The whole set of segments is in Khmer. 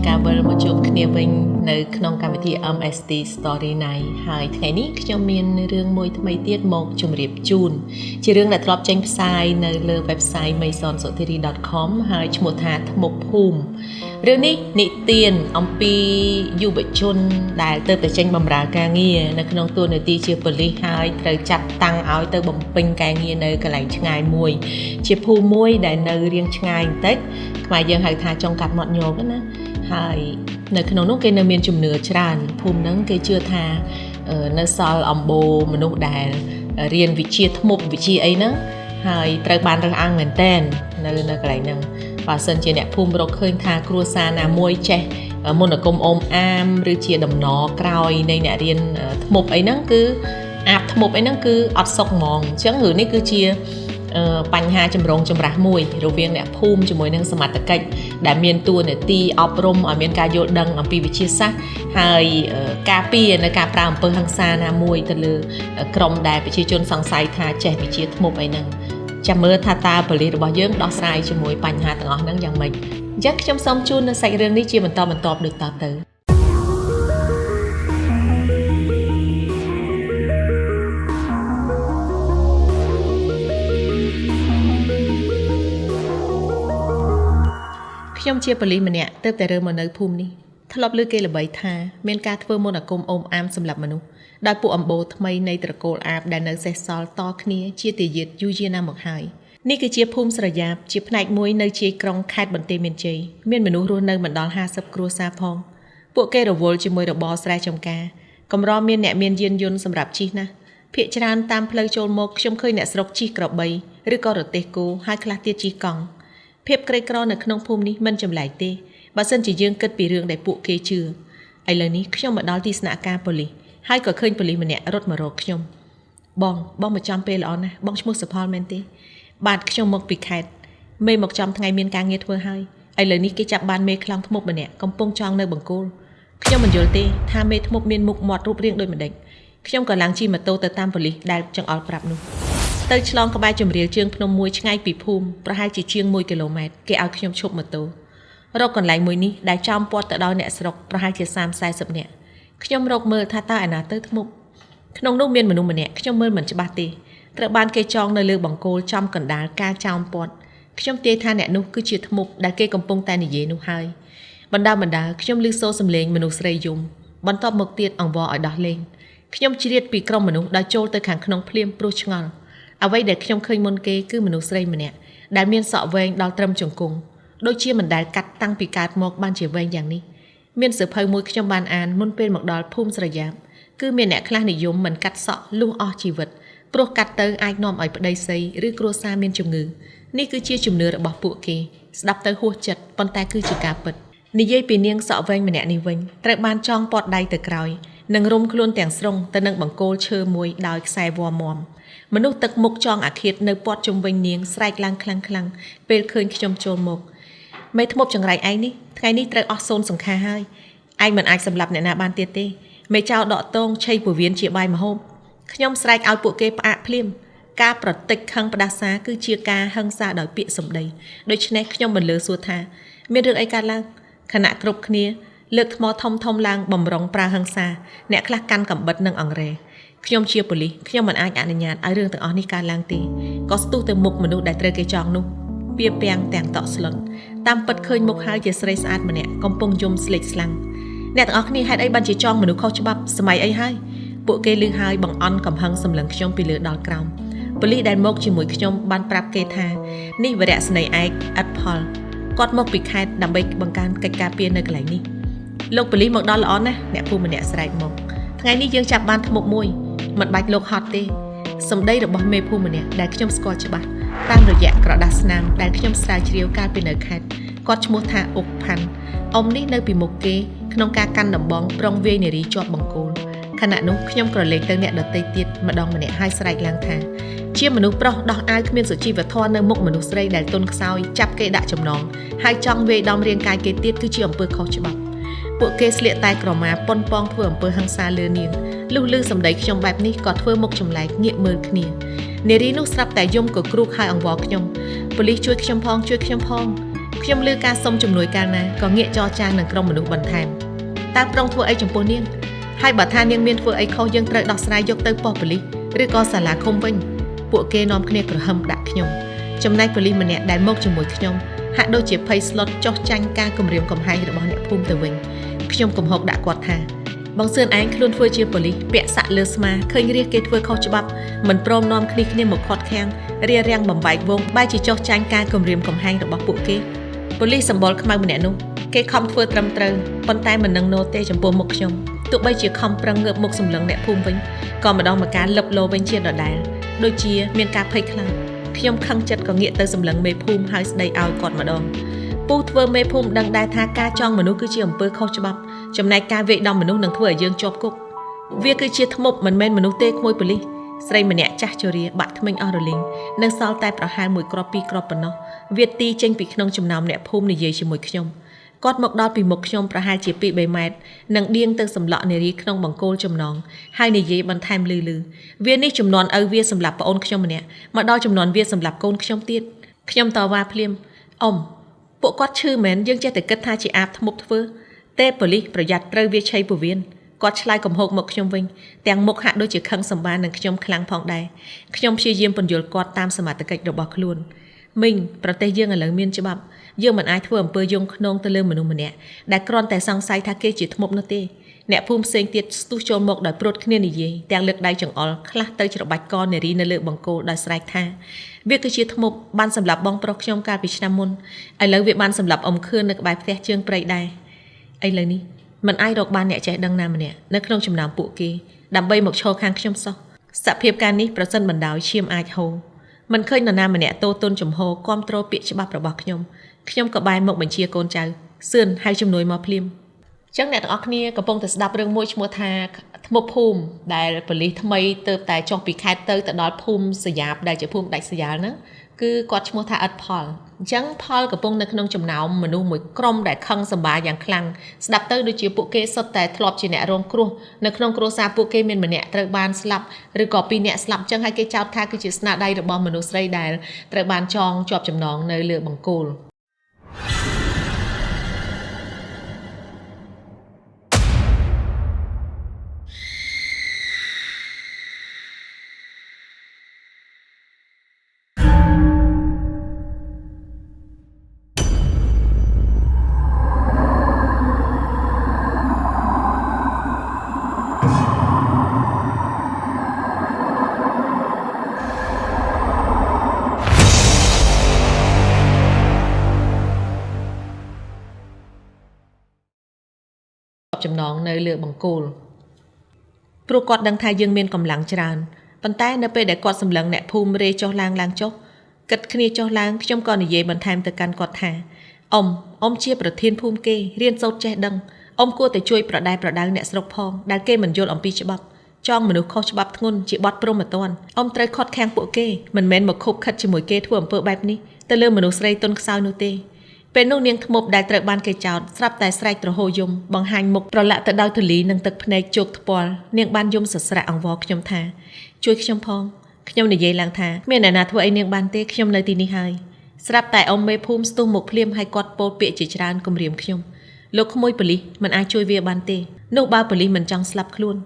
ការវិលមកជួបគ្នាវិញនៅក្នុងកម្មវិធី MST Story Night ហើយថ្ងៃនេះខ្ញុំមានរឿងមួយថ្មីទៀតមកជម្រាបជូនជារឿងដែលធ្លាប់ចេញផ្សាយនៅលើ website maisonsotiri.com ហើយឈ្មោះថាធ្មប់ភូមិរឿងនេះនិទានអំពីយុវជនដែលទើបតែចេញបម្រើការងារនៅក្នុងតួនាទីជាប៉ូលីសហើយត្រូវចាត់តាំងឲ្យទៅបំពេញការងារនៅកន្លែងឆ្ងាយមួយជាភូមិមួយដែលនៅរៀងឆ្ងាយបន្តិចខ្មែរយើងហៅថាចុងកាត់មាត់ញោកណាហើយនៅក្នុងនោះគេនៅមានជំនឿច្រើនភូមិហ្នឹងគេជឿថានៅសល់អំបូរមនុស្សដែលរៀនវិជ្ជាធ្មប់វិជ្ជាអីហ្នឹងហើយត្រូវបានរើសអើងមែនទែននៅកន្លែងហ្នឹងបើសិនជាអ្នកភូមិរកឃើញថាគ្រួសារណាមួយចេះមន្តអាគមអមអាមឬជាដំណក្រោយនៃអ្នករៀនធ្មប់អីហ្នឹងគឺអាបធ្មប់អីហ្នឹងគឺអត់សុខហ្មងអញ្ចឹងរឿងនេះគឺជាបញ្ហាចម្រូងចម្រាសមួយរវាងអ្នកភូមិជាមួយនឹងសមត្ថកិច្ចដែលមានតួនាទីអប់រំឲ្យមានការយល់ដឹងអំពីវិទ្យាសាស្ត្រហើយការពារនៅការប្រើអំពើហិង្សាណាមួយទៅលើក្រុមដែលប្រជាជនសង្ស័យថាចេះវិជ្ជាធ្មប់អីហ្នឹងចាំមើលថាតើប៉ូលីសរបស់យើងដោះស្រាយជាមួយបញ្ហាទាំងអស់ហ្នឹងយ៉ាងម៉េចអញ្ចឹងខ្ញុំសូមជូននៅសាច់រឿងនេះជាបន្តបន្ទាប់ដូចតទៅខ្ញុំជាប៉ូលីសម្នាក់ទើបតែរើមកនៅភូមិនេះធ្លាប់ឮគេល្បីថាមានការធ្វើមន្តអាគមអមអាមសម្រាប់មនុស្សដោយពួកអំបូរថ្មីនៃត្រកូលអាបដែលនៅសេសសល់តគ្នាជាទាយាទយូរយារណាស់មកហើយនេះគឺជាភូមិស្រយាបជាផ្នែកមួយនៅជាយក្រុងខេត្តបន្ទាយមានជ័យមានមនុស្សរស់នៅមិនដល់50គ្រួសារផងពួកគេរវល់ជាមួយរបរស្រែចម្ការកម្រមានអ្នកមានយានយន្តសម្រាប់ជិះណាស់ភាគច្រើនតាមផ្លូវចូលមកខ្ញុំឃើញអ្នកស្រុកជិះក្របីឬក៏រទេះគោហើយខ្លះទៀតជិះកង់ភាពក្រីក្រនៅក្នុងភូមិនេះមិនចម្លែកទេបើសិនជាយើងគិតពីរឿងដែលពួកគេជឿឥឡូវនេះខ្ញុំមកដល់ទីស្នាក់ការប៉ូលីសហើយក៏ឃើញប៉ូលីសម្នាក់រត់មករកខ្ញុំបងមកចំពេលល្អណាស់បងឈ្មោះសុផលមែនទេបាទខ្ញុំមកពីខេត្តមេមកចំថ្ងៃមានការងារធ្វើហើយឥឡូវនេះគេចាប់បានមេខ្លោងធ្មប់ម្នាក់កំពុងចងនៅបង្គោលខ្ញុំមិនយល់ទេថាមេធ្មប់មានមុខមាត់រូបរាងដូចម្ដេចខ្ញុំក៏ឡើងជិះម៉ូតូទៅតាមប៉ូលីសដែលចង្អុលប្រាប់នោះទៅឆ្លងក្បែរជំរាលជើងភ្នំមួយឆ្ងាយពីភូមិប្រហែលជាជាង1គីឡូម៉ែត្រគេឲ្យខ្ញុំឈប់ម៉ូតូរកកន្លែងមួយនេះដែលចោមព័ទ្ធទៅដោយអ្នកស្រុកប្រហែលជា30-40នាក់ខ្ញុំរកមើលថាតើឯណាទៅធ្មប់ក្នុងនោះមានមនុស្សម្នាក់ខ្ញុំមើលមិនច្បាស់ទេត្រូវបានគេចងនៅលើបង្គោលចំកណ្ដាលការចោមព័ទ្ធខ្ញុំទាយថាអ្នកនោះគឺជាធ្មប់ដែលគេកំពុងតែនិយាយនោះហើយបណ្ដាខ្ញុំឮសូរសំឡេងមនុស្សស្រីយំបន្ទាប់មកទៀតអង្វរឲ្យដោះលែងខ្ញុំជ្រៀតពីក្រុមមនុស្សដែលចូលទៅខាងក្នុងភ្លាមព្រោះឆ្ងល់អ្វីដែលខ្ញុំឃើញមុនគេគឺមនុស្សស្រីម្នាក់ដែលមានសក់វែងដល់ត្រឹមជង្គង់ដូចជាមិនដែលកាត់តាំងពីកើតមកបានជាវែងយ៉ាងនេះមានសៀវភៅមួយខ្ញុំបានអានមុនពេលមកដល់ភូមិស្រយាបគឺមានអ្នកខ្លះនិយមមិនកាត់សក់លុះអស់ជីវិតព្រោះកាត់ទៅអាចនាំឲ្យប្តីសីឬគ្រួសារមានជំងឺនេះគឺជាជំនឿរបស់ពួកគេស្ដាប់ទៅហួសចិត្តប៉ុន្តែគឺជាការពិតនិយាយពីនាងសក់វែងម្នាក់នេះវិញត្រូវបានចងព័ទ្ធដៃទៅក្រោយនិងរុំខ្លួនទាំងស្រុងទៅនឹងបង្គោលឈើមួយដោយខ្សែវល្លិមាំមនុស្សទឹកមុខចងអាឃាតនៅព័ទ្ធជុំវិញនាងស្រែកឡើងខ្លាំងៗពេលឃើញខ្ញុំចូលមកមេធ្មប់ចង្រៃឯងនេះថ្ងៃនេះត្រូវអស់សូនសង្ខាហើយឯងមិនអាចសម្លាប់អ្នកណាបានទៀតទេមេចៅដកតងឆៃពោះវៀនជាបាយម្ហូបខ្ញុំស្រែកឲ្យពួកគេផ្អាកភ្លាមការប្រតិចខឹងផ្ដាសាគឺជាការហិង្សាដោយពាក្យសម្ដីដូច្នេះខ្ញុំបន្លឺសួរថាមានរឿងអីកើតឡើងខណៈគ្រប់គ្នាលើកថ្មធំធំឡើងបំរុងប្រើហិង្សាអ្នកខ្លះកាន់កំបិតនិងអង្រែខ្ញុំជាប៉ូលីសខ្ញុំមិនអាចអនុញ្ញាតឲ្យរឿងទាំងអស់នេះកើតឡើងទេក៏ស្ទុះទៅមុខមនុស្សដែលត្រូវគេចងនោះពៀពាំងទាំងតក់ស្លុតតាមពិតឃើញមុខហើយជាស្រីស្អាតម្នាក់កំពុងយំស្លេកស្លាំងអ្នកទាំងអស់គ្នាហេតុអីបានជាចងមនុស្សខុសច្បាប់សម័យអីហើយពួកគេលឺហើយបង្អន់កំហឹងសម្លឹងខ្ញុំពីលើដល់ក្រោមប៉ូលីសដែលមកជាមួយខ្ញុំបានប្រាប់គេថានេះវរៈស្នេហ៍ឯកឥតផលគាត់មកពីខេត្តដើម្បីបង្កើនកិច្ចការពារនៅកន្លែងនេះលោកប៉ូលីសមកដល់ល្អណាស់អ្នកភូមិម្នាក់ស្រែកមកថ្ងៃនេះយើងចាប់បានធ្មប់មួយមិនបាច់លោកហត់ទេសម្ដីរបស់មេភូមិម្នាក់ដែលខ្ញុំស្គាល់ច្បាស់តាមរយៈក្រដាសស្នាមដែលខ្ញុំស្រាវជ្រាវកាលពីនៅខេត្តគាត់ឈ្មោះថាអុកផាន់អ៊ំនេះនៅពីមុខគេក្នុងការកាន់ដំបងប្រុងវាយនារីជាប់បង្គោលខណៈនោះខ្ញុំក្រឡេកទៅអ្នកដទៃទៀតម្ដងម្នាក់ហើយស្រែកឡើងថាជាមនុស្សប្រុសដោះអាវគ្មានសុជីវធម៌នៅមុខមនុស្សស្រីដែលទន់ខ្សោយចាប់គេដាក់ចំណងហើយចង់វាយដំរាងកាយគេទៀតគឺជាអំពើខុសច្បាប់ពួកគេស្លៀកតែក្រមាប៉ុនប៉ងធ្វើអំពើហិង្សាលើនាងលុះលឺសម្ដីខ្ញុំបែបនេះក៏ធ្វើមុខចម្លែកងាកមើលគ្នានារីនោះស្រាប់តែយំក៏គ្រូកហើយអង្វរខ្ញុំប៉ូលីសជួយខ្ញុំផងជួយខ្ញុំផង ខ្ញុំឮការសុំជំនួយកាលណាក៏ងាកចរចានឹងក្រុមមនុស្សបន្ថែមតើប្រុងធ្វើអីចំពោះនាងហើយបើថានាងមានធ្វើអីខុសយើងត្រូវដោះស្រាយយកទៅប៉ុស្តិ៍ប៉ូលីសឬក៏សាលាឃុំវិញពួកគេនាំគ្នាក្រហឹមដាក់ខ្ញុំចំណែកប៉ូលីសម្នាក់ដែលមកជាមួយខ្ញុំហាក់ដូចជាភ័យស្លុតចុះចាញ់ការគំរាមកំហែងរបស់អ្នកភូមិទៅវិញខ្ញុំកំហុកដាក់គាត់ថាបងសឿនឯងខ្លួនធ្វើជាប៉ូលីសពាក់សាក់លើស្មាឃើញរាជគេធ្វើខុសច្បាប់មិនព្រមនាំគ្នាគ្នាមកខាត់ខាំងរារាំងបំបែកវងបែរជាចុះចាញ់ការគំរាមកំហែងរបស់ពួកគេប៉ូលីសសម្បុរខ្មៅម្នាក់នោះគេខំធ្វើត្រឹមត្រូវប៉ុន្តែមិននឹងណូទេចំពោះមុខខ្ញុំទោះបីជាខំប្រឹងងើបមុខសម្លឹងអ្នកភូមិវិញក៏ម្ដងម្កាលលឹបលោវិញជាដដែលដូចជាមានការភ័យខ្លាចខ្ញុំខឹងចិត្តក៏ងាកទៅសម្លឹងមេភូមិហើយស្ដីឲ្យគាត់ម្ដងពូធ្វើមេភូមិដឹងដែរថាការចងមនុស្សគឺជាអំពើខុសច្បាប់ចំណែកការវាយដំមនុស្សនឹងធ្វើឲ្យយើងជាប់គុកវាគឺជាធ្មប់មិនមែនមនុស្សទេក្មួយប៉ូលីសស្រីម្នាក់ចាស់ជរាបាក់ធ្មេញអស់រលីងនៅសល់តែប្រហែលមួយគ្រាប់ពីរគ្រាប់ប៉ុណ្ណោះវាទីចេញពីក្នុងចំណោមអ្នកភូមិនិយាយជាមួយខ្ញុំគាត់មកដល់ពីមុខខ្ញុំប្រហែលជា2 3ម៉ែត្រនិងដៀងទៅសម្លក់នារីក្នុងបង្គោលចំណងហើយនិយាយបន្ថែមលឺលឺវានេះចំនួនឪវាសម្រាប់ប្អូនខ្ញុំម្នាក់មកដល់ចំនួនវាសម្រាប់កូនខ្ញុំទៀតខ្ញុំតវ៉ាភ្លាមអ៊ំពួកគាត់ឈឺមែនយើងចេះតែគិតថាជាអាបធ្មប់ធ្វើទេប៉ូលីសប្រយ័ត្នត្រូវវាឆីពោះវៀនគាត់ឆ្លើយកំហុកមកខ្ញុំវិញទាំងមុខហាក់ដូចជាខឹងសម្បារនឹងខ្ញុំខ្លាំងផងដែរខ្ញុំព្យាយាមពន្យល់គាត់តាមសមត្ថកិច្ចរបស់ខ្លួនមីងប្រទេសយើងឥឡូវមានច្បាប់យើងមិនអាចធ្វើអំពើយងខ្នងទៅលើមនុស្សម្នាក់ដែលគ្រាន់តែសង្ស័យថាគេជាធ្មប់នោះទេអ្នកភូមិផ្សេងទៀតស្ទុះចូលមកដោយព្រួតគ្នានិយាយទាំងលើកដៃចង្អុលខ្លះទៅច្របាច់កនារីនៅលើបង្គោលដោយស្រែកថាវាគឺជាធ្មប់បានសម្លាប់បងប្រុសខ្ញុំកាលពីឆ្នាំមុនឥឡូវវាបានសម្លាប់អ៊ំខឿននៅក្បែរផ្ទះជើងព្រៃដែរឥឡូវនេះមិនអាចរកបានអ្នកចេះដឹងណាម្នាក់នៅក្នុងចំណោមពួកគេដើម្បីមកឈរខាងខ្ញុំសោះសភាពការនេះប្រសិនបណ្ដោយឈាមអាចហូរមិនឃើញនរណាម្នាក់តូទុនចំហគាំទ្រពាក្យច្បាប់របស់ខ្ញុំខ្ញុំក៏បែរមកបញ្ជាកូនចៅសឿនហៅជំនួយមកភ្លាមចឹងអ្នកទាំងអស់គ្នាកំពុងតែស្ដាប់រឿងមួយឈ្មោះថាធ្មប់ភូមិដែលប៉ូលីសថ្មីទៅតែចុះពីខេត្តទៅទៅដល់ភូមិសយ៉ាបដែលជាភូមិដាច់ស្រយាលហ្នឹងគឺគាត់ឈ្មោះថាអិតផលអញ្ចឹងផលកំពុងនៅក្នុងចំណោមមនុស្សមួយក្រុមដែលខឹងសម្បាយ៉ាងខ្លាំងស្ដាប់ទៅដូចជាពួកគេសុទ្ធតែធ្លាប់ជាអ្នករងគ្រោះនៅក្នុងគ្រួសារពួកគេមានម្នាក់ត្រូវបានស្លាប់ឬក៏ពីរនាក់ស្លាប់អញ្ចឹងហើយគេចោទថាគឺជាស្នាដៃរបស់មនុស្សស្រីដែលត្រូវបានចងជាប់ចំណងនៅលើបង្គោលចំណងនៅលើបង្គោលព្រោះគាត់ដឹងថាយើងមានកម្លាំងច្រើនប៉ុន្តែនៅពេលដែលគាត់សម្លឹងអ្នកភូមិរេចុះឡើងឡើងចុះគិតគ្នាចុះឡើងខ្ញុំក៏និយាយបន្ថែមទៅកាន់គាត់ថាអ៊ំអ៊ំជាប្រធានភូមិគេរៀនសូត្រចេះដឹងអ៊ំគួរតែជួយប្រដែប្រដៅអ្នកស្រុកផងដែលគេមិនយល់អំពីច្បាប់ចងមនុស្សខុសច្បាប់ធ្ងន់ជាបទព្រហ្មទណ្ឌអ៊ំត្រូវខត់ខាំងពួកគេមិនមែនមកខុបខិតជាមួយគេធ្វើអំពើបែបនេះទៅលើមនុស្សស្រីទុនខ្សោយនោះទេពេលនោះនាងធ្មប់ដែលត្រូវបានគេចោទស្រាប់តែស្រែកទ្រហោយំបង្ហាញមុខប្រឡាក់ទៅដោយធូលីនិងទឹកភ្នែកជោគថ្ពាល់នាងបានយំសស្រាក់អង្វរខ្ញុំថាជួយខ្ញុំផងខ្ញុំនិយាយឡើងថាគ្មានអ្នកណាធ្វើអីនាងបានទេខ្ញុំនៅទីនេះហើយស្រាប់តែអ៊ំមេភូមិស្ទុះមកភ្លាមហើយគាត់ពោលពាក្យជាច្រើនគំរាមខ្ញុំលោកក្មួយប៉ូលីសមិនអាចជួយវាបានទេនោះបើប៉ូលីសមិនចង់ស្លាប់ខ្លួន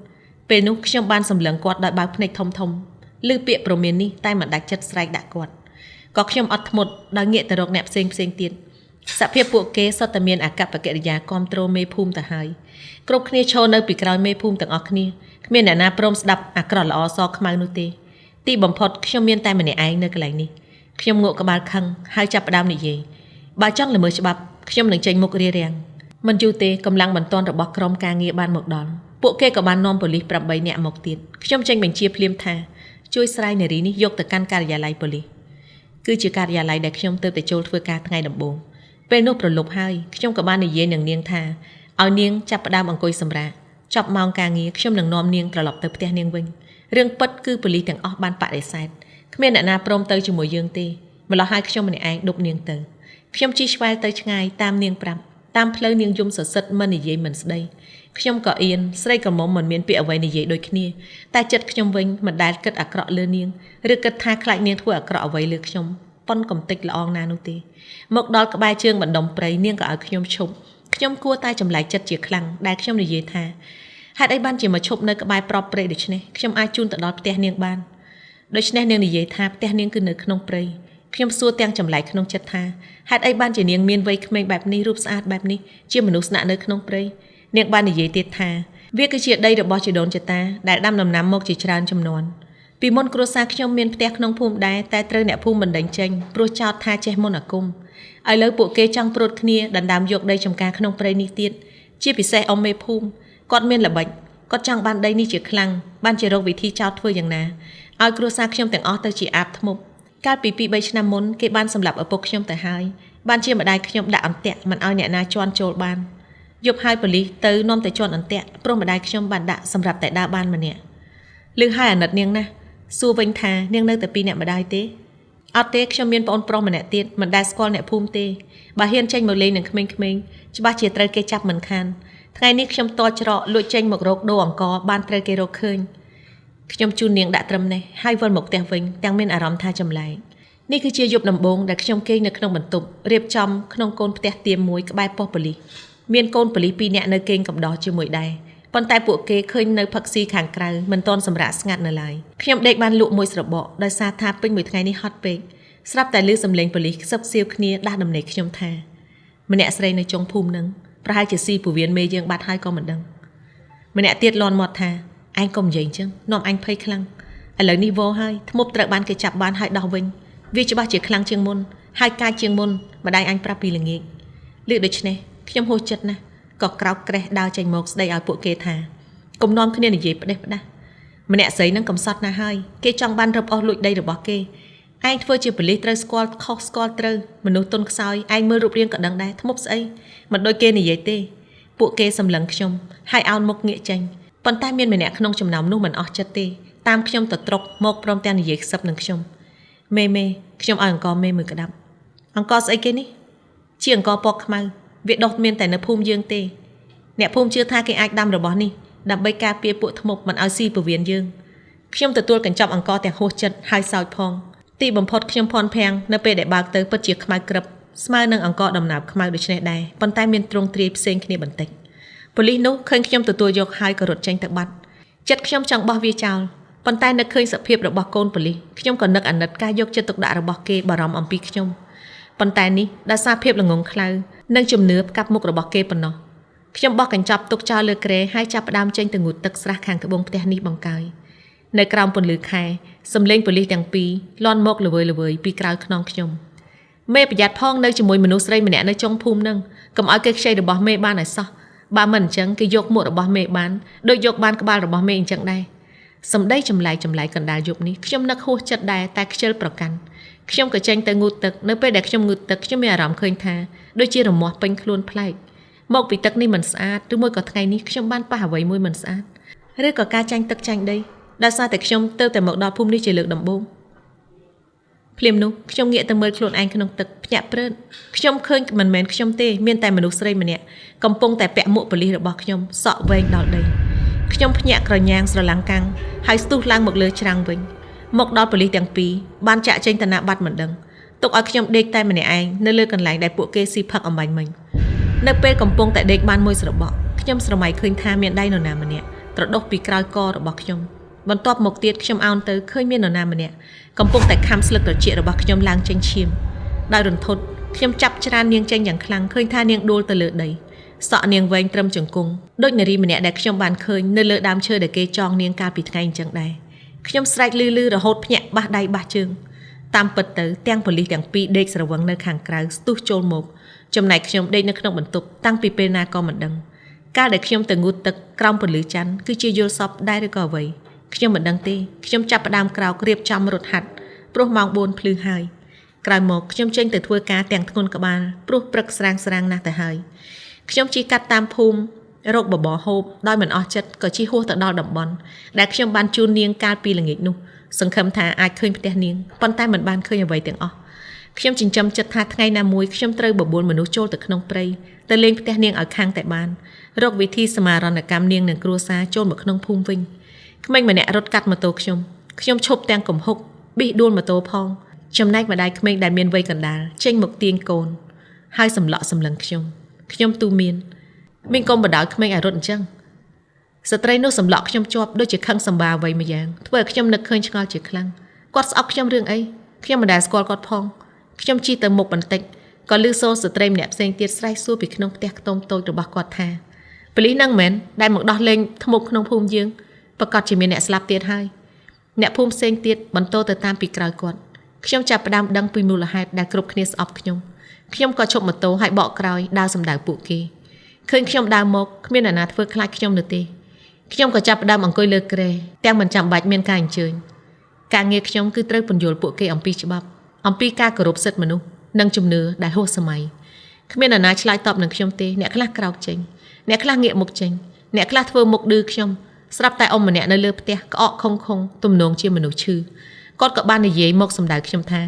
ពេលនោះខ្ញុំបានសម្លឹងគាត់ដោយបើកភ្នែកធំធំឮពាក្យព្រមាននេះតែមិនដាច់ចិត្តស្រែកដាក់គាត់ក៏ខ្ញុំអត់ធ្មត់ដោយងាកទៅរកអ្នកផ្សេងផ្សេងទៀតសភាពពួកគេសុទ្ធតែមានអាកប្បកិរិយាគាំទ្រមេភូមិទៅហើយគ្រប់គ្នាឈរនៅពីក្រោយមេភូមិទាំងអស់គ្នាគ្មានអ្នកណាព្រមស្ដាប់អាក្រក់ល្អសខ្មៅនោះទេទីបំផុតខ្ញុំមានតែម្នាក់ឯងនៅកន្លែងនេះខ្ញុំងក់ក្បាលខឹងហើយចាប់ផ្ដើមនិយាយបើចង់ល្មើសច្បាប់ខ្ញុំនឹងចេញមុខរារាំងមិនយូរទេកម្លាំងបន្ទាន់របស់ក្រុមការងារបានមកដល់ពួកគេក៏បាននាំប៉ូលីស8នាក់មកទៀតខ្ញុំចេញបញ្ជាភ្លាមថាជួយស្រាយនារីនេះយកទៅកាន់ការិយាល័យប៉ូលីសគឺជាការិយាល័យដែលខ្ញុំទើបតែចូលធ្វើការថ្ងៃដំបូងពេលនោះប្រលប់ហើយខ្ញុំក៏បាននិយាយនឹងនាងថាឲ្យនាងចាប់ផ្ដើមអង្គុយសម្រាកចប់ម៉ោងការងារខ្ញុំនឹងនាំនាងត្រឡប់ទៅផ្ទះនាងវិញរឿងពិតគឺប៉ូលីសទាំងអស់បានបដិសេធគ្មានអ្នកណាព្រមទៅជាមួយយើងទេម្ល៉េះហើយខ្ញុំម្នាក់ឯងដប់នាងទៅខ្ញុំជិះឆ្វែលទៅឆ្ងាយតាមនាងប្រាប់តាមផ្លូវនាងយំសសិតមិននិយាយមិនស្ដីខ្ញុំក៏អៀនស្រីក្រមុំមិនមានពាក្យអ្វីនិយាយដូចគ្នាតែចិត្តខ្ញុំវិញមិនដែលគិតអាក្រក់លើនាងឬគិតថាខ្លាចនាងធ្វើអាក្រក់អ្វីលើខ្ញុំ ប៉ុនកំតិចល្អងណានោះទេមកដល់ក្បែរជើងបណ្ដុំព្រៃនាងក៏ឲ្យខ្ញុំឈប់ខ្ញុំគួរតែចម្លែកចិត្តជាខ្លាំងដែលខ្ញុំនិយាយថាហេតុអីបានជាមកឈប់នៅក្បែរប្របព្រៃដូច្នេះខ្ញុំអាចជូនទៅដល់ផ្ទះនាងបានដូច្នេះនាងនិយាយថាផ្ទះនាងគឺនៅក្នុងព្រៃខ្ញុំសួរទាំងចម្លែកក្នុងចិត្តថាហេតុអីបានជានាងមានវ័យក្មេងបែបនេះរូបស្អាតបែបនេះជាមនុស្សស្នាក់នៅក្នុងព្រៃនាងបាននិយាយទៀតថាវាគឺជាដីរបស់ជីដូនជីតាដែលដាំដំណាំមកជាច្រើនចំនួនពីមុនគ្រួសារខ្ញុំមានផ្ទះក្នុងភូមិដែរតែត្រូវអ្នកភូមិបណ្តេញចេញព្រោះចោទថាចេះមន្តអាគមឥឡូវពួកគេចង់ព្រួតគ្នាដណ្ដើមយកដីចំការក្នុងព្រៃនេះទៀតជាពិសេសអ៊ំមេភូមិគាត់មានល្បិចគាត់ចង់បានដីនេះជាខ្លាំងបានជារកវិធីចោទធ្វើយ៉ាងណាឲ្យគ្រួសារខ្ញុំទាំងអស់ទៅជាអាបធ្មប់កាលពី2 3ឆ្នាំមុនគេបានសម្លាប់ឪពុកខ្ញុំទៅហើយបានជាម្ដាយខ្ញុំដាក់អន្ទាក់មិនឲ្យអ្នកណាជន់ចូលបានយប់ហើយប៉ូលីសទៅនាំតែជន់អន្ទាក់ព្រោះម្ដាយខ្ញុំបានដាក់សម្រាប់តែដើរបានម្នាក់ឮហើយអាណិតនាងណាស់សួរវិញថានាងនៅតែពីរអ្នកម្ដាយទេអត់ទេខ្ញុំមានប្អូនប្រុសម្នាក់ទៀតមិនដែលស្គាល់អ្នកភូមិទេបើហ៊ានចេញមកលេងនឹងក្មេងៗច្បាស់ជាត្រូវគេចាប់មិនខានថ្ងៃនេះខ្ញុំតច្រកលួចចេញមករកដូរអង្គបានត្រូវគេរកឃើញខ្ញុំជូននាងដាក់ត្រឹមនេះហើយវិលមកផ្ទះវិញទាំងមានអារម្មណ៍ថាចម្លែកនេះគឺជាយប់ដំបូងដែលខ្ញុំគេងនៅក្នុងបន្ទប់រៀបចំក្នុងកូនផ្ទះទៀមមួយក្បែរប៉ុស្តិ៍ប៉ូលីសមានកូនប៉ូលីស2នាក់នៅគេងកំដរជាមួយដែរប៉ុន្តែពួកគេឃើញនៅផឹកស៊ីខាងក្រៅមិនទាន់សម្រាកស្ងាត់នៅឡើយខ្ញុំដេកបានលក់មួយស្របកដោយសារថាពេញមួយថ្ងៃនេះហត់ពេកស្រាប់តែឮសំឡេងប៉ូលីសខ្សឹបសៀវគ្នាដាស់ដំណេកខ្ញុំថាម្នាក់ស្រីនៅចុងភូមិនឹងប្រហែលជាស៊ីពវៀនមេយើងបាត់ហើយក៏មិនដឹងម្នាក់ទៀតលន់មាត់ថាឯងកុំនិយាយអញ្ចឹងនាំអញភ័យខ្លាំងឥឡូវនេះវហើយធ្មប់ត្រូវបានគេចាប់បានហើយដោះវិញវាច្បាស់ជាខ្លាំងជាងមុនហើយកាចជាងមុនម្ដាយអញប្រាប់ពីល្ងាចឮដូច្នេះខ្ញុំហួសចិត្តណាស់ក៏ក្រោកក្រេះដើរចេញមកស្ដីឲ្យពួកគេថាកុំនាំគ្នានិយាយផ្ដេសផ្ដាសម្នាក់ស្រីនឹងកំសត់ណាស់ហើយគេចង់បានរឹបអូសលួចដីរបស់គេឯងធ្វើជាប៉ូលីសត្រូវស្គាល់ខុសស្គាល់ត្រូវមនុស្សទុនខ្សោយឯងមើលរូបរាងក៏ដឹងដែរធ្មប់ស្អីមិនដូចគេនិយាយទេពួកគេសម្លឹងខ្ញុំហើយអោនមុខងាកចេញប៉ុន្តែមានម្នាក់ក្នុងចំណោមនោះមិនអស់ចិត្តទេតាមខ្ញុំទៅត្រុកមកព្រមទាំងនិយាយខ្សឹបនឹងខ្ញុំមេមេខ្ញុំឲ្យអង្គមេមួយក្តាប់អង្គស្អីគេនេះជាអង្គពណ៌ខ្មៅវាដុះមានតែនៅភូមិយើងទេអ្នកភូមិជឿថាគេអាចដាំរបស់នេះដើម្បីការពារពួកធ្មប់មិនឲ្យស៊ីពវៀនយើងខ្ញុំទទួលកញ្ចប់អង្គទាំងហួសចិត្តហើយសោចផងទីបំផុតខ្ញុំភ័ន្តភាំងនៅពេលដែលបើកទៅពិតជាខ្មៅក្រឹបស្មើនឹងអង្គដំណើបខ្មៅដូចនេះដែរប៉ុន្តែមានទ្រង់ទ្រាយផ្សេងគ្នាបន្តិចប៉ូលីសនោះឃើញខ្ញុំទទួលយកហើយក៏រត់ចេញទៅបាត់ចិត្តខ្ញុំចង់បោះវាចោលប៉ុន្តែនឹកឃើញសភាពរបស់កូនប៉ូលីសខ្ញុំក៏នឹកអាណិតការយកចិត្តទុកដាក់របស់គេបារម្ភអំពីខ្ញុំប៉ុន្តែនេះដោយសារភាពល្ងង់ខ្លៅនិងជំនឿផ្កាប់មុខរបស់គេប៉ុណ្ណោះខ្ញុំបោះកញ្ចប់ទុកចោលលើគ្រែហើយចាប់ផ្ដើមចេញទៅងូតទឹកស្រះខាងត្បូងផ្ទះនេះបង្កើយនៅក្រោមពន្លឺខែសំឡេងប៉ូលីសទាំងពីរលាន់មកល្វើយល្វើយពីក្រោយខ្នងខ្ញុំមេប្រយ័ត្នផងនៅជាមួយមនុស្សស្រីម្នាក់នៅចុងភូមិនឹងកុំឲ្យគេខ្ចីរបស់មេបានឲ្យសោះបើមិនអញ្ចឹងគេយកមួករបស់មេបានដូចយកបានក្បាលរបស់មេអញ្ចឹងដែរសម្ដីចម្លែកចម្លែកកណ្ដាលយប់នេះខ្ញុំនឹកហួសចិត្តដែរតែខ្ជិលប្រកាន់ខ្ញុំក៏ចេញទៅងូតទឹកនៅពេលដែលខ្ញុំងូតទឹកខ្ញុំមានអារម្មណ៍ឃើញថាដូចជារមាស់ពេញខ្លួនប្លែកមកពីទឹកនេះមិនស្អាតឬមួយក៏ថ្ងៃនេះខ្ញុំបានប៉ះអ្វីមួយមិនស្អាតឬក៏ការចាញ់ទឹកចាញ់ដីដោយសារតែខ្ញុំទៅតែមកដល់ភូមិនេះជាលើកដំបូងភ្លាមនោះខ្ញុំងាកទៅមើលខ្លួនឯងក្នុងទឹកភ្ញាក់ព្រឺនខ្ញុំឃើញមិនមែនខ្ញុំទេមានតែមនុស្សស្រីម្នាក់កំពុងតែពាក់មួកប៉ូលីសរបស់ខ្ញុំសក់វែងដល់ដីខ្ញុំភ្ញាក់ក្រញាងស្រឡាំងកាំងហើយស្ទុះឡើងមកលើច្រាំងវិញមកដល់ប៉ូលីសទាំងពីរបានចាក់ចេញតាណាបាត់មិនដឹងទុកឲ្យខ្ញុំដេកតែម្នាក់ឯងនៅលើកន្លែងដែលពួកគេស៊ីផឹកអំបញ្ញមិញនៅពេលកំពុងតែដេកបានមួយស្របក់ខ្ញុំស្រមៃឃើញថាមានដៃនរណាម្នាក់ត្រដុសពីក្រោយករបស់ខ្ញុំបន្ទាប់មកទៀតខ្ញុំអោនទៅឃើញមាននរណាម្នាក់កំពុងតែខាំស្លឹកត្រចៀករបស់ខ្ញុំឡើងចេញឈាមដោយរន្ធត់ខ្ញុំចាប់ច្រាននាងចេញយ៉ាងខ្លាំងឃើញថានាងដួលទៅលើដីសក់នាងវែងត្រឹមជង្គង់ដូចនារីម្នាក់ដែលខ្ញុំបានឃើញនៅលើដើមឈើដែលគេចងនាងកាលពីថ្ងៃអញ្ចឹងដែរខ្ញុំស្រែកលឺលឺរហូតភ្ញាក់បាសដៃបាសជើងតាមពិតទៅទាំងប៉ូលីសទាំងពីរដេកស្រវឹងនៅខាងក្រៅស្ទុះចូលមកចំណែកខ្ញុំដេកនៅក្នុងបន្ទប់តាំងពីពេលណាក៏មិនដឹងកាលដែលខ្ញុំទៅងូតទឹកក្រោមពន្លឺច័ន្ទគឺជាយល់សពដែរឬក៏អ្វីខ្ញុំមិនដឹងទេខ្ញុំចាប់ផ្ដើមក្រោករៀបចំរត់ហាត់ព្រោះម៉ោង4ភ្លឺហើយក្រោយមកខ្ញុំចេញទៅធ្វើការទាំងធ្ងន់ក្បាលព្រោះព្រឹកស្រាងស្រាងណាស់ទៅហើយខ្ញុំជិះកាត់តាមភូមិរកបបរហូបដោយមិនអស់ចិត្តក៏ជិះហួសទៅដល់តំបន់ដែលខ្ញុំបានជូននាងកាលពីល្ងាចនោះសង្ឃឹមថាអាចឃើញផ្ទះនាងប៉ុន្តែមិនបានឃើញអ្វីទាំងអស់ខ្ញុំចិញ្ចឹមចិត្តថាថ្ងៃណាមួយខ្ញុំត្រូវបបួលមនុស្សចូលទៅក្នុងព្រៃទៅលេងផ្ទះនាងឲ្យខាងតែបានរកវិធីសមារណកម្មនាងនិងគ្រួសារចូលមកក្នុងភូមិវិញក្មេងម្នាក់រត់កាត់ម៉ូតូខ្ញុំខ្ញុំឈប់ទាំងកំហុកប៊ីសដួលម៉ូតូផង ចំណែកម្ដាយក្មេងដែលមានវ័យកណ្ដាលចេញមកទាញកូនហើយសម្លក់សម្លឹងខ្ញុំខ្ញុំទូមានមានកុំបណ្ដោយក្មេងឲ្យរត់អញ្ចឹងស្ត្រីនោះសម្លក់ខ្ញុំជាប់ដូចជាខឹងសម្បាអ្វីម្យ៉ាងធ្វើឲ្យខ្ញុំនឹកឃើញឆ្ងល់ជាខ្លាំងគាត់ស្អប់ខ្ញុំរឿងអីខ្ញុំមិនដែលស្គាល់គាត់ផងខ្ញុំជិះទៅមុខបន្តិចក៏ឮសូរស្ត្រីម្នាក់ផ្សេងទៀតស្រែកសួរពីក្នុងផ្ទះខ្ទមតូចរបស់គាត់ថាប៉ូលីសហ្នឹងមែនដែលមកដោះលែងធ្មប់ក្នុងភូមិយើងប្រកាសជាមានអ្នកស្លាប់ទៀតហើយអ្នកភូមិផ្សេងទៀតបន្តទៅតាមពីក្រោយគាត់ខ្ញុំចាប់ផ្ដើមដឹងពីមូលហេតុដែលគ្រប់គ្នាស្អប់ខ្ញុំខ្ញុំក៏ឈប់ម៉ូតូហើយបកក្រោយដើរសម្ដៅពួកគេឃើញខ្ញុំដើរមកគ្មានអ្នកណាធ្វើខ្លាចខ្ញុំនោះទេខ្ញុំក៏ចាប់ផ្ដើមអង្គុយលើគ្រែទាំងមិនចាំបាច់មានការអញ្ជើញការងារខ្ញុំគឺត្រូវពន្យល់ពួកគេអំពីច្បាប់អំពីការគោរពសិទ្ធិមនុស្សនិងជំនឿដែលហួសសម័យគ្មានអ្នកណាឆ្លើយតបនឹងខ្ញុំទេអ្នកខ្លះក្រោកចេញអ្នកខ្លះងាកមុខចេញអ្នកខ្លះធ្វើមុខឌឺខ្ញុំស្រាប់តែអ៊ំម្នាក់នៅលើផ្ទះក្អកខុងខុងទំនងជាមនុស្សឈឺគាត់ក៏បាននិយាយមកសម្ដៅខ្ញុំថា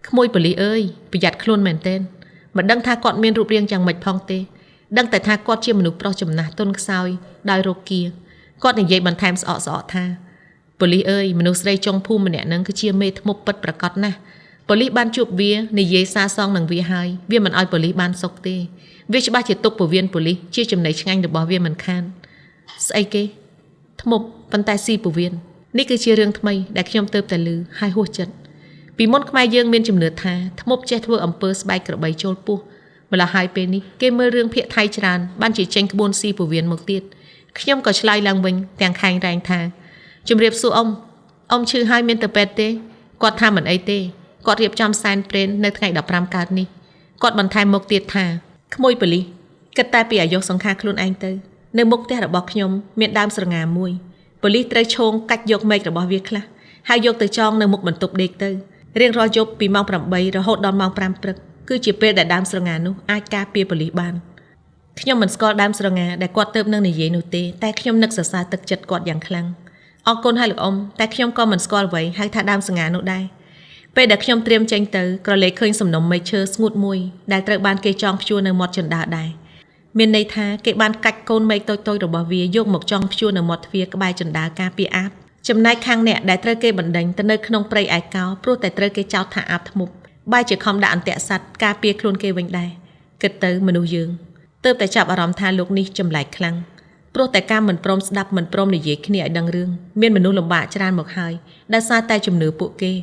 ក្មួយប៉ូលីសអើយប្រយ័ត្នខ្លួនមែនទែនមិនដឹងថាគាត់មានរូបរាងយ៉ាងម៉េចផងទេដឹងតែថាគាត់ជាមនុស្សប្រុសចំណាស់ទន់ខ្សោយដោយរោគាគាត់និយាយបន្ថែមស្អកស្អកថាប៉ូលីសអើយមនុស្សស្រីចុងភូមិម្នាក់ហ្នឹងគឺជាមេធ្មប់ពិតប្រាកដណាស់ប៉ូលីសបានជួបវានិយាយសាសងនឹងវាហើយវាមិនឲ្យប៉ូលីសបានសុខទេវាច្បាស់ជាទុកពវៀនប៉ូលីសជាចំណីឆ្ងាញ់របស់វាមិនខានស្អីគេធ្មប់ប៉ុន្តែស៊ីពវៀននេះគឺជារឿងថ្មីដែលខ្ញុំទើបតែឮហើយហួសចិត្តពីមុនខ្មែរយើងមានជំនឿថាធ្មប់ចេះធ្វើអំពើស្បែកក្របីចូលពោះម្ល៉េះហើយពេលនេះគេមើលរឿងភាគថៃច្រើនបានជាចេញក្បួនស៊ីពវៀនមកទៀតខ្ញុំក៏ឆ្លើយឡើងវិញទាំងខែងរែងថាជំរាបសួរអ៊ំអ៊ំឈឺហើយមានទៅពេទ្យទេគាត់ថាមិនអីទេគាត់រៀបចំសែនព្រេននៅថ្ងៃ15កើតនេះគាត់បន្ថែមមកទៀតថាក្មួយប៉ូលីសគិតតែពីអាយុសង្ខារខ្លួនឯងទៅនៅមុខផ្ទះរបស់ខ្ញុំមានដើមស្រងាមួយប៉ូលីសត្រូវឈោងកាច់យកមែករបស់វាខ្លះហើយយកទៅចងនៅមុខបន្ទប់ដេកទៅរៀងរាល់យប់ពីម៉ោង8រហូតដល់ម៉ោង5ព្រឹកគឺជាពេលដែលដើមស្រងានោះអាចការពារប៉ូលីសបានខ្ញុំមិនស្គាល់ដើមស្រងាដែលគាត់ទៅនឹងនិយាយនោះទេតែខ្ញុំនឹកសរសើរទឹកចិត្តគាត់យ៉ាងខ្លាំងអរគុណហើយលោកអ៊ំតែខ្ញុំក៏មិនស្គាល់អ្វីហៅថាដើមស្រងានោះដែរពេលដែលខ្ញុំត្រៀមចេញទៅក្រឡេកឃើញសំណុំមែកឈើស្ងួតមួយដែលត្រូវបានគេចងព្យួរនៅមាត់ជណ្ដើរដែរមានន័យថាគេបានកាច់កូនមែកតូចៗរបស់វាយកមកចងព្យួរនៅមាត់ទ្វារក្បែរជណ្ដើរការពារអាបចំណែកខាងអ្នកដែលត្រូវគេបណ្ដេញទៅនៅក្នុងព្រៃឯកោព្រោះតែត្រូវគេចោទថាអាបធ្មប់បែរជាខំដាក់អន្ទាក់សត្វការពារខ្លួនគេវិញដែរគិតទៅមនុស្សយើងទើបតែចាប់អារម្មណ៍ថាលោកនេះចម្លែកខ្លាំងព្រោះតែការមិនព្រមស្ដាប់មិនព្រមនិយាយគ្នាឲ្យដឹងរឿងមានមនុស្សលំបាកច្រើនមកហើយដោយសារតែជំនឿពួកគេ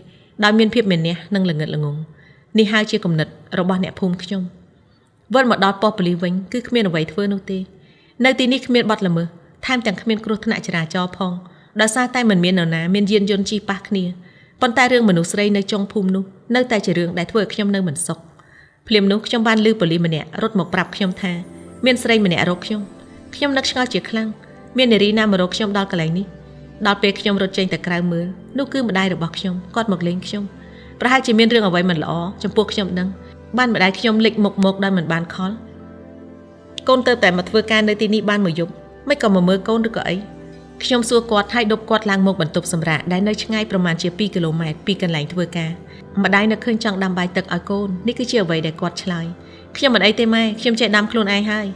ដោយមានភាពមានះនិងល្ងឹតល្ងងនេះហើយជាគំនិតរបស់អ្នកភូមិខ្ញុំវិលមកដល់ប៉ុស្តិ៍ប៉ូលីសវិញគឺគ្មានអ្វីធ្វើនោះទេនៅទីនេះគ្មានបទល្មើសថែមទាំងគ្មានគ្រោះថ្នាក់ចរាចរណ៍ផងដោយសារតែមិនមាននរណាមានយានយន្តជិះប៉ះគ្នាប៉ុន្តែរឿងមនុស្សស្រីនៅចុងភូមិនោះនៅតែជារឿងដែលធ្វើឲ្យខ្ញុំនៅមិនសុខភ្លាមនោះខ្ញុំបានឮប៉ូលីសម្នាក់រត់មកប្រាប់ខ្ញុំថាមានស្រីម្នាក់រកខ្ញុំខ្ញុំនឹកឆ្ងល់ជាខ្លាំងមាននារីណាមករកខ្ញុំដល់កន្លែងនេះដល់ពេលខ្ញុំរត់ចេញទៅក្រៅមើលនោះគឺម្ដាយរបស់ខ្ញុំគាត់មកលេងខ្ញុំប្រហែលជាមានរឿងអ្វីមិនល្អចំពោះខ្ញុំដឹងបានម្ដាយខ្ញុំលេចមុខមកដោយមិនបានខលកូនទៅតែមកធ្វើការនៅទីនេះបានមួយយប់មិនក៏មកមើលកូនឬក៏អីខ្ញុំសួរគាត់ហើយដប់គាត់ឡើងមកបន្ទប់សម្រាកដែលនៅឆ្ងាយប្រមាណជា2គីឡូម៉ែត្រពីកន្លែងធ្វើការម្ដាយនៅឃើញចង់ដាំបាយទឹកឲ្យកូននេះគឺជាអ្វីដែលគាត់ឆ្លើយខ្ញុំមិនអីទេម៉ែខ្ញុំចេះដាំខ្លួនឯងហើយ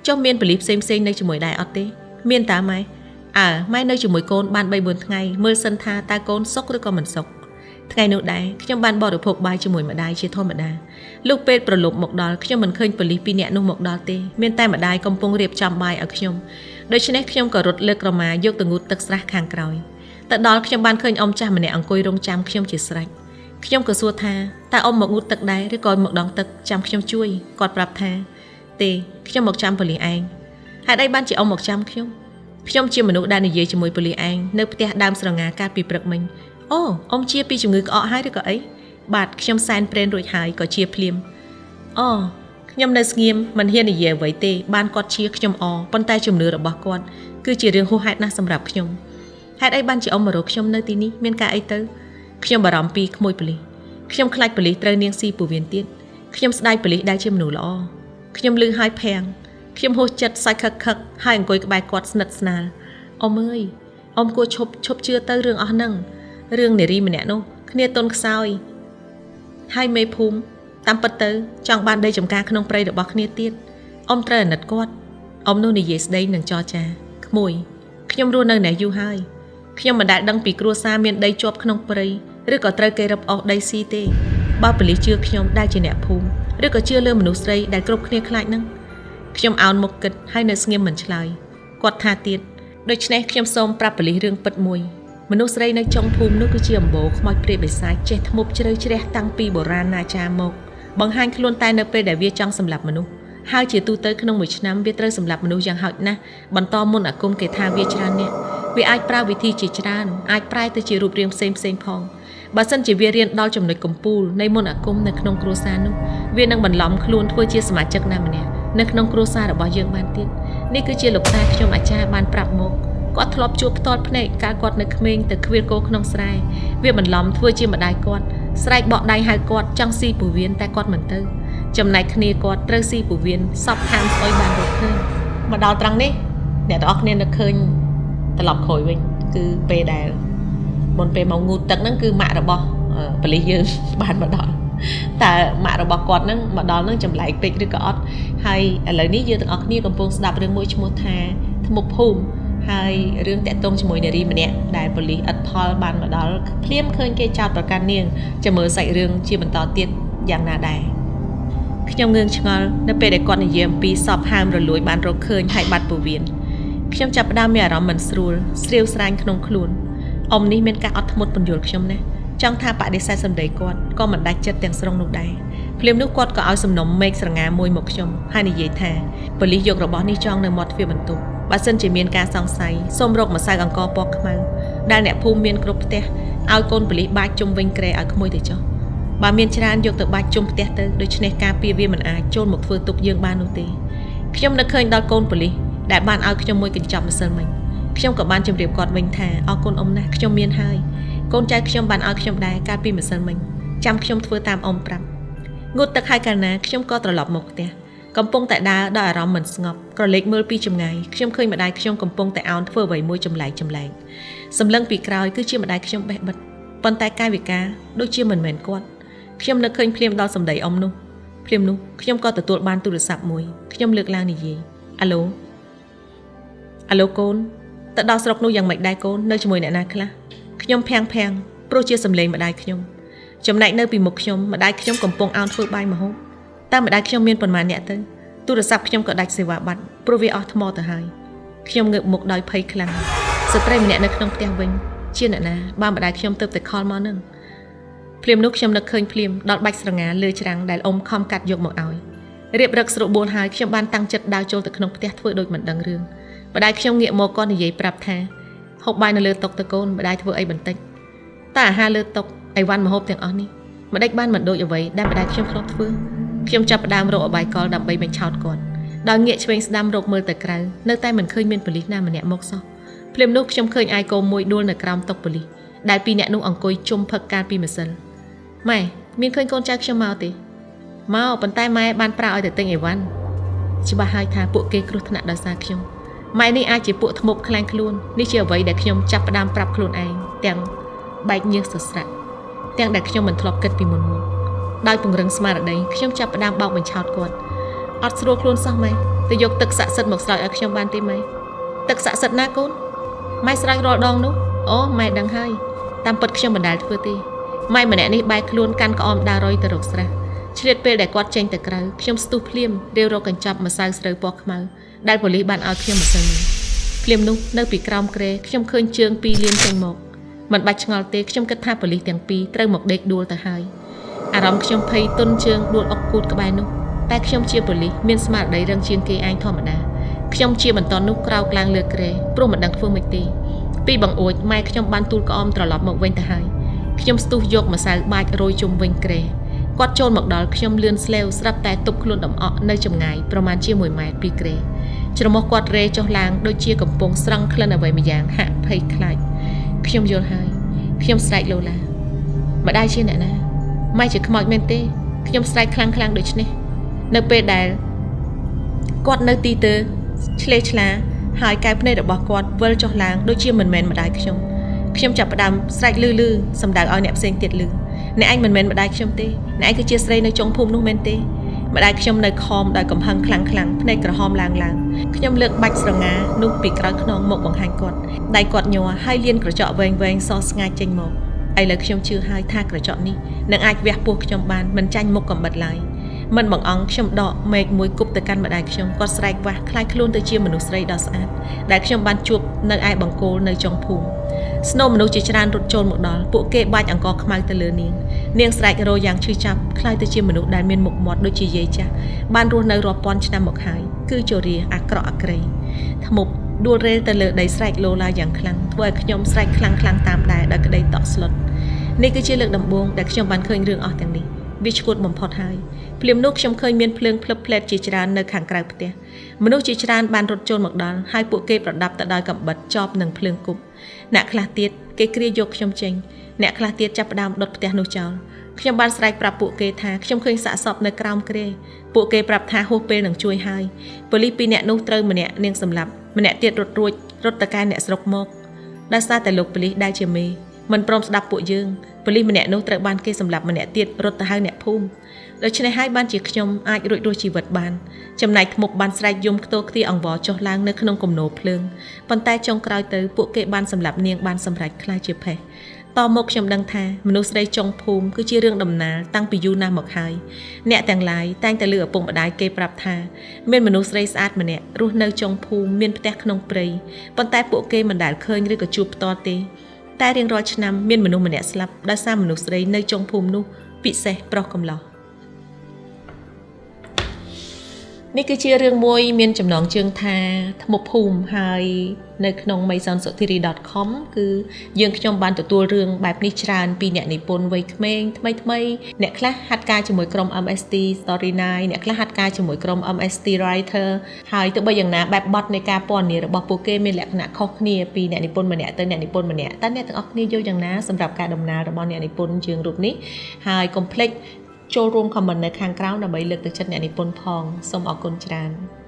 ចុះមានប៉ូលីសផ្សេងៗនៅជាមួយដែរអត់ទេមានតើម៉ែអើម៉ែនៅជាមួយកូនបាន3 4ថ្ងៃមើលសិនថាតើកូនសុខឬក៏មិនសុខថ្ងៃនោះដែរខ្ញុំបានបរិភោគបាយជាមួយម្ដាយជាធម្មតាលុះពេលប្រលប់មកដល់ខ្ញុំមិនឃើញប៉ូលីសពីរនាក់នោះមកដល់ទេមានតែម្ដាយកំពុងរៀបចំបាយឲ្យខ្ញុំដូច្នេះខ្ញុំក៏រត់លើកក្រមាយកទៅងូតទឹកស្រះខាងក្រោយទៅដល់ខ្ញុំបានឃើញអ៊ំចាស់ម្នាក់អង្គុយរងចាំខ្ញុំជាស្រេចខ្ញុំក៏សួរថាតើអ៊ំមកងូតទឹកដែរឬក៏មកដងទឹកចាំខ្ញុំជួយគាត់ប្រាប់ថាទេខ្ញុំមកចាំប៉ូលីសឯងហេតុអីបានជាអ៊ំមកចាំខ្ញុំខ្ញុំជាមនុស្សដែលនិយាយជាមួយប៉ូលីសឯងនៅផ្ទះដើមស្រងាកាលពីព្រឹកមិញអូអ៊ំជាពីជំងឺក្អកហើយឬក៏អីបាទខ្ញុំសែនព្រេនរួចហើយក៏ជាភ្លាមអូខ្ញុំនៅស្ងៀមមិនហ៊ាននិយាយអ្វីទេបានគាត់ជាខ្ញុំអប៉ុន្តែជំនឿរបស់គាត់គឺជារឿងហួសហេតុណាស់សម្រាប់ខ្ញុំហេតុអីបានជាអ៊ំមករកខ្ញុំនៅទីនេះមានការអីទៅខ្ញុំបារម្ភពីក្មួយប៉ូលីសខ្ញុំខ្លាចប៉ូលីសត្រូវនាងស៊ីពោះវៀនទៀតខ្ញុំស្ដាយប៉ូលីសដែលជាមនុស្សល្អខ្ញុំលឺហើយភាំងខ្ញុំហួសចិត្តសាច់ខឹកខឹកហើយអង្គុយក្បែរគាត់ស្និទ្ធស្នាលអ៊ំអើយអ៊ំគួរឈប់ជឿទៅរឿងអស់ហ្នឹងរឿងនារីម្នាក់នោះគ្នាទន់ខ្សោយហើយមេភូមិតាមពិតទៅចង់បានដីចំការក្នុងព្រៃរបស់គ្នាទៀតអ៊ំត្រូវអាណិតគាត់អ៊ំនោះនិយាយស្ដីនឹងចរចាក្មួយខ្ញុំរស់នៅនេះយូរហើយខ្ញុំមិនដែលដឹងពីគ្រួសារមានដីជាប់ក្នុងព្រៃ ឬក៏ត្រូវគេរឹបអូសដីស៊ីទេបើប៉ូលីសជឿខ្ញុំដែលជាអ្នកភូមិឬក៏ជឿលើមនុស្សស្រីដែលគ្រប់គ្នាខ្លាចនឹងខ្ញុំអោនមុខគិតហើយនៅស្ងៀមមិនឆ្លើយគាត់ថាទៀតដូច្នេះខ្ញុំសូមប្រាប់ប៉ូលីសរឿងពិតមួយមនុស្សស្រីនៅចុងភូមិនោះគឺជាអំបូរខ្មោចព្រាយបិសាចចេះធ្មប់ជ្រៅជ្រះតាំងពីបុរាណណាចារមកបង្ហាញខ្លួនតែនៅពេលដែលវាចង់សម្លាប់មនុស្សហើយជាទូទៅក្នុងមួយឆ្នាំវាត្រូវសម្លាប់មនុស្សយ៉ាងហោចណាស់បន្តមុនអាគមគេថាវាច្រើនអ្នកវាអាចប្រើវិធីជាច្រើនអាចប្រែទៅជារូបរាងផ្សេងផ្សេងផងបើសិនជាវារៀនដល់ចំណុចកំពូលនៃមន្តអាគមនៅក្នុងគ្រួសារនោះវានឹងបន្លំខ្លួនធ្វើជាសមាជិកណាម្នាក់នៅក្នុងគ្រួសាររបស់យើងបានទៀតនេះគឺជាលោកតាខ្ញុំអាចារ្យបានប្រាប់មកគាត់ធ្លាប់ជួបផ្ទាល់ភ្នែកកាលគាត់នៅក្មេងទៅខ្វៀលគោក្នុងស្រែវាបន្លំធ្វើជាម្ដាយគាត់ស្រែកបកដៃហៅគាត់ចង់ស៊ីពោះវៀនតែគាត់មិនទៅចំណែកគ្នាគាត់ត្រូវស៊ីពោះវៀនសពហាមស្អុយបានរកឃើញមកដល់ត្រង់នេះអ្នកទាំងអស់គ្នានឹកឃើញត្រឡប់ក្រោយវិញគឺពេលដែលមុនពេលមកងូតទឹកហ្នឹងគឺម៉ាក់របស់ប៉ូលីសយើងបានមកដល់តើម៉ាក់របស់គាត់ហ្នឹងមកដល់ហ្នឹងចម្លែកពេកឬក៏អត់ហើយឥឡូវនេះយើងទាំងអស់គ្នាកំពុងស្ដាប់រឿងមួយឈ្មោះថាធ្មប់ភូមិហើយរឿងតាក់ទងជាមួយនារីម្នាក់ដែលប៉ូលីសឥតផលបានមកដល់ភ្លាមឃើញគេចោទប្រកាន់នាងចាំមើលសាច់រឿងជាបន្តទៀតយ៉ាងណាដែរខ្ញុំងឿងឆ្ងល់នៅពេលដែលគាត់និយាយអំពីសពហើមរលួយបានរកឃើញហើយបាត់ពោះវៀនខ្ញុំចាប់ផ្ដើមមានអារម្មណ៍មិនស្រួលស្រាវស្រាញក្នុងខ្លួនអ៊ំនេះមានការអត់ធ្មត់ពន្យល់ខ្ញុំណាស់ចង់ថាបដិសេធសម្ដីគាត់ក៏មិនដាច់ចិត្តទាំងស្រុងនោះដែរភ្លាមនោះគាត់ក៏ឲ្យសំណុំមេឃស្រងាមួយមកខ្ញុំហើយនិយាយថាប៉ូលីសយករបស់នេះចងនៅមាត់ទ្វារបន្ទប់បើសិនជាមានការសង្ស័យសូមរកម្សៅអង្ករពណ៌ខ្មៅដែលអ្នកភូមិមានគ្រប់ផ្ទះឲ្យកូនប៉ូលីសបាចជុំវិញគ្រែឲ្យក្មួយទៅចុះបើមានច្រើនយកទៅបាច់ជុំផ្ទះទៅដូច្នេះការពារវាមិនអាចចូលមកធ្វើទុកយើងបាននោះទេខ្ញុំនឹកឃើញដល់កូនប៉ូលីសដែលបានឲ្យខ្ញុំមួយកញ្ចប់ម្សិលមិញខ្ញុំក៏បានជម្រាបគាត់វិញថាអរគុណអ៊ំណាស់ខ្ញុំមានហើយកូនចៅខ្ញុំបានឲ្យខ្ញុំដែរកាលពីម្សិលមិញចាំខ្ញុំធ្វើតាមអ៊ំប្រាប់ងូតទឹកហើយកាលណាខ្ញុំក៏ត្រឡប់មកផ្ទះកំពុងតែដើរដោយអារម្មណ៍មិនស្ងប់ក្រឡេកមើលពីចម្ងាយខ្ញុំឃើញម្ដាយខ្ញុំកំពុងតែអោនធ្វើអ្វីមួយចម្លែកចម្លែកសម្លឹងពីក្រោយគឺជាម្ដាយខ្ញុំបេះបិទប៉ុន្តែកាយវិការដូចជាមិនមែនគាត់ខ្ញុំនឹកឃើញភ្លាមដល់សម្ដីអ៊ំនោះភ្លាមនោះខ្ញុំក៏ទទួលបានទូរស័ព្ទមួយខ្ញុំលើកឡើងនិយាយអាឡូអាឡូកូនទៅដល់ស្រុកនោះយ៉ាងម៉េចដែរកូននៅជាមួយអ្នកណាខ្លះខ្ញុំភាំងភាំងព្រោះជាសម្លេងម្ដាយខ្ញុំចំណែកនៅពីមុខខ្ញុំម្ដាយខ្ញុំកំពុងអោនធ្វើបាយម្ហូបតើម្ដាយខ្ញុំមានប៉ុន្មានអ្នកទៅទូរស័ព្ទខ្ញុំក៏ដាច់សេវាបាត់ព្រោះវាអស់ថ្មទៅហើយខ្ញុំងើបមុខដោយភ័យខ្លាំងស្ត្រីម្នាក់នៅក្នុងផ្ទះវិញជាអ្នកណាបើម្ដាយខ្ញុំទៅតែខលមកនឹងភ្លាមនោះខ្ញុំនឹកឃើញភ្លាមដល់បាច់ស្រងាលើច្រាំងដែលអ៊ំខំកាត់យកមកឲ្យរៀបរឹកស្រួលបួលហើយខ្ញុំបានតាំងចិត្តដើរចូលទៅក្នុងផ្ទះធ្វើដូចមិនដឹងរឿងម្ដាយខ្ញុំងាកមកគាត់និយាយប្រាប់ថាហូបបាយនៅលើតុទៅកូនម្ដាយធ្វើអីបន្តិចតើអាហារលើតុអីវ៉ាន់ម្ហូបទាំងអស់នេះម្ដេចបានមិនដូចអ្វីដែលម្ដាយខ្ញុំធ្លាប់ធ្វើខ្ញុំចាប់ផ្ដើមរកអបាយកលដើម្បីបញ្ឆោតគាត់ដោយងាកឆ្វេងស្ដាំរកមើលទៅក្រៅនៅតែមិនឃើញមានប៉ូលីសណាម្នាក់មកសោះភ្លាមនោះខ្ញុំឃើញអាយកូមួយដួលនៅក្រោមតុប៉ូលីសដែលពីរអ្នកនោះអង្គុយជុំផឹកកាលពីម្សិលម៉ែមានឃើញកូនចៅខ្ញុំមកទេមកប៉ុន្តែម៉ែបានប្រើឲ្យទៅទិញអីវ៉ាន់ច្បាស់ហើយថាពួកគេគ្រោះថ្នាក់ដោយសារខ្ញុំម៉ែនេះអាចជាពួកធ្មប់ខ្លាំងខ្លួននេះជាអ្វីដែលខ្ញុំចាប់ផ្ដើមប្រាប់ខ្លួនឯងទាំងបែកញើសសស្រាក់ទាំងដែលខ្ញុំមិនធ្លាប់គិតពីមុនមកដោយពង្រឹងស្មារតីខ្ញុំចាប់ផ្ដើមបោកបញ្ឆោតគាត់អត់ស្រួលខ្លួនសោះម៉ែទៅយកទឹកស័ក្តិសិទ្ធិមកស្រោចឲ្យខ្ញុំបានទេម៉ែទឹកស័ក្តិសិទ្ធិណាកូនម៉ែស្រោចរាល់ដងនោះអូម៉ែដឹងហើយតាមពិតខ្ញុំមិនដែលធ្វើទេម៉ែម្នាក់នេះបែកខ្លួនកាន់ក្អមដើររុយទៅរកស្រះឆ្លៀតពេលដែលគាត់ចេញទៅក្រៅខ្ញុំស្ទុះភ្លាមរាវរកកញ្ចប់ម្សៅស្រូវពណ៌ខ្មៅដែលប៉ូលីសបានឲ្យខ្ញុំម្សិលមិញភ្លាមនោះនៅពីក្រោមគ្រែខ្ញុំឃើញជើងពីរលានចេញមកមិនបាច់ឆ្ងល់ទេខ្ញុំគិតថាប៉ូលីសទាំងពីរត្រូវមកដេកដួលទៅហើយអារម្មណ៍ខ្ញុំភ័យទន់ជើងដួលអុកគូតក្បែរនោះតែខ្ញុំជាប៉ូលីសមានស្មារតីរឹងជាងគេឯងធម្មតាខ្ញុំជាបន្តនោះក្រោកឡើងលើគ្រែព្រោះមិនដឹងធ្វើម៉េចទេពីបង្អួចម៉ែខ្ញុំបានទូលក្អមត្រឡប់មកវិញទៅហើយខ្ញុំស្ទុះយកម្សៅបាចរោយជុំវិញគ្រែគាត់ចូលមកដល់ខ្ញុំលឿនស្លេវស្រាប់តែទប់ខ្លួនដំអក់នៅចម្ងាយប្រមាណជា1ម៉ែត្រពីគ្រែច្រមុះគាត់រេចុះឡើងដូចជាកំពុងស្រង់ក្លិនអ្វីម្យ៉ាងហាក់ភ័យខ្លាចខ្ញុំយល់ហើយខ្ញុំស្រែកលោឡាម្ដាយជាអ្នកណាម៉ែជាខ្មោចមែនទេខ្ញុំស្រែកខ្លាំងខ្លាំងដូចនេះនៅពេលដែលគាត់នៅទីទើឆ្លេឆ្លាហើយកែវភ្នែករបស់គាត់វិលចុះឡើងដូចជាមិនមែនម្ដាយខ្ញុំខ្ញុំចាប់ផ្ដើមស្រែកលឺលឺសម្ដៅឲ្យអ្នកផ្សេងទៀតលឺអ្នកឯងមិនមែនម្ដាយខ្ញុំទេអ្នកឯងគឺជាស្រីនៅចុងភូមិនោះមែនទេម្ដាយខ្ញុំនៅខំដោយកំហឹងខ្លាំងខ្លាំងភ្នែកក្រហមឡើងឡើងខ្ញុំលើកបាច់ស្រងានោះពីក្រោយខ្នងមកបង្ហាញគាត់ដៃគាត់ញ័រហើយលានក្រចកវែងវែងសស្ងាចចេញមក ឥឡូវខ្ញុំជឿហើយថាក្រចកនេះនឹងអាចវះពោះខ្ញុំបានមិនចាញ់មុខកំបិតឡើយមិនបង្អង់ខ្ញុំដកមែកមួយគប់ទៅកាន់ម្ដាយខ្ញុំគាត់ស្រែកវាស់คล้ายខ្លួនទៅជាមនុស្សស្រីដ៏ស្អាតដែលខ្ញុំបានជួបនៅឯបង្គោលនៅចុងភូមិស្នូមនុស្សជាច្រើនរត់ចូលមកដល់ពួកគេបាច់អង្គខ្មៅទៅលើនាងនាងស្រែករោយ៉ាងឈឺចាប់คล้ายទៅជាមនុស្សដែលមានមុខមាត់ដូចជាយាយចាស់បានរស់នៅរាប់ពាន់ឆ្នាំមកហើយគឺជរាអាក្រក់អាក្រីធ្មប់ដួលរេលទៅលើដីស្រែកលោឡាយ៉ាងខ្លាំងធ្វើឲ្យខ្ញុំស្រែកខ្លាំងខ្លាំងតាមដែរដោយក្តីតក់ស្លុតនេះគឺជាលើកដំបូងដែលខ្ញុំបានឃើញរឿងអស់ទាំងនេះវាឈួតបំផុតហើយភ្លាមនោះខ្ញុំឃើញមានភ្លើងភ្លឹបផ្លែតជាច្រើននៅខាងក្រៅផ្ទះមនុស្សជាច្រើនបានរត់ចូលមកដល់ហើយពួកគេប្រដាប់ទៅដោយកាំបិតចបនិងភ្លើងគប់អ្នកខ្លះទៀតគេគ្រាយកខ្ញុំចេញអ្នកខ្លះទៀតចាប់ផ្ដើមដុតផ្ទះនោះចោលខ្ញុំបានស្រែកប្រាប់ពួកគេថាខ្ញុំឃើញសាកសពនៅក្រោមគ្រែពួកគេប្រាប់ថាហួសពេលនឹងជួយហើយប៉ូលីសពីរនាក់នោះត្រូវម្នាក់នាងសម្លាប់ម្នាក់ទៀតរត់រួចរត់ទៅកែអ្នកស្រុកមកដោយសារតែលោកប៉ូលីសដែលជាមេមិនព្រមស្ដាប់ពួកយើងប៉ូលីសម្នាក់នោះត្រូវបានគេសម្លាប់ម្នាក់ទៀតរត់ទៅហៅអ្នកភូមិដូច្នេះហើយបានជាខ្ញុំអាចរួចរស់ជីវិតបានចំណែកធ្មប់បានស្រែកយំខ្ទោខ្ទាអង្វរចុះឡើងនៅក្នុងគំនរភ្លើងប៉ុន្តែចុងក្រោយទៅពួកគេបានសម្លាប់នាងបានសម្រេចក្លាយជាផេះតមកខ្ញុំដឹងថាមនុស្សស្រីចុងភូមិគឺជារឿងដំណាលតាំងពីយូរណាស់មកហើយអ្នកទាំងឡាយតែងតែលើឪពុកម្ដាយគេប្រាប់ថាមានមនុស្សស្រីស្អាតម្នាក់រស់នៅចុងភូមិមានផ្ទះក្នុងព្រៃប៉ុន្តែពួកគេមិនដែលឃើញឬក៏ជួបផ្ទាល់ទេតែរៀងរាល់ឆ្នាំមានមនុស្សម្នាក់ស្លាប់ដោយសារមនុស្សស្រីនៅចុងភូមិនោះពិសេសប្រុសកំឡោះនេះគឺជារឿងមួយមានចំណងជើងថាធ្មប់ភូមិហើយនៅក្នុង maisonsothiri.com គឺយើងខ្ញុំបានទទួលរឿងបែបនេះច្រើនពីអ្នកនិពន្ធវ័យក្មេងថ្មីថ្មីអ្នកខ្លះហាត់ការជាមួយក្រុម MST Story 9អ្នកខ្លះហាត់ការជាមួយក្រុម MST Writer ហើយទោះបីយ៉ាងណាបែបបទនៃការពណ៌នារបស់ពួកគេមានលក្ខណៈខុសគ្នាពីអ្នកនិពន្ធម្នាក់ទៅអ្នកនិពន្ធម្នាក់តើអ្នកទាំងអស់គ្នាយល់យ៉ាងណាសម្រាប់ការដំណើររបស់អ្នកនិពន្ធយើងរូបនេះហើយកុំភ្លេចចូលរួម comment នៅខាងក្រោមដើម្បីលើកទឹកចិត្តអ្នកនិពន្ធផងសូមអរគុណច្រើន។